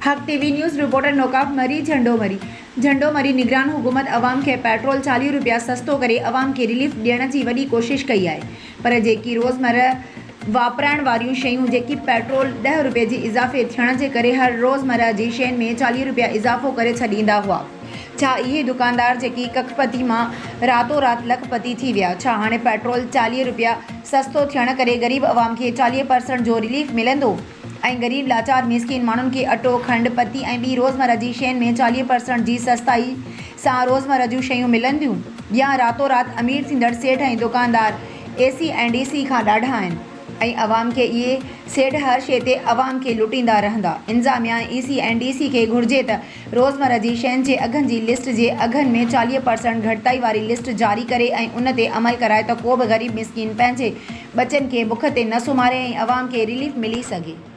Haq T V news reporter Naukaf Marri Jhando Marri Jhando Marri نگران حڪومت عوام کي پيٽرول 40 روپيا سستو ڪري عوام کي رليف ڏيڻ جي وڏي ڪوشش ڪئي آهي پر جيڪي روزمره واپرائڻ واريون شيون جيڪي پيٽرول ڏهه روپيه جي اضافي ٿيڻ جي ڪري هر روزمره جي شين ۾ 40 روپيا اضافو ڪري ڇڏيندا هئا ڇا اهي دڪاندار جيڪي ڪک پتي مان راتو رات لک پتي ٿي ويا ڇا هاڻي پيٽرول 40 روپيا سستو ٿيڻ ڪري غريب عوام کي 40 پرسنٽ جو رليف ملندو؟ ۽ غريب لاچار مسڪين ماڻهن کي اٽو، کنڊ، پتي ۽ ٻي روزمره جي شين ۾ 40 پرسنٽ جي سستائي سان روزمره جون شيون ملنديون يا راتو رات امير ٿيندڙ سيٺ ۽ دڪاندار اي سي ۽ ڊي سي کان ڏاڍا آهن ۽ عوام کي اهي سيٺ هر شي تي عوام کي لٽيندا رهندا انظاميا ۽ اي سي ۽ ڊي سي کي گهرجي ته روزمره جي شين جي اگهن جي لسٽ جي اگهن ۾ 40 پرسنٽ گهٽتائي واري لسٽ جاري ڪري ۽ ان تي عمل ڪرائي ته ڪو به غريب مسڪين پنهنجي ٻچن کي بک تي نه سمهاري ۽ عوام کي رليف ملي سگهي.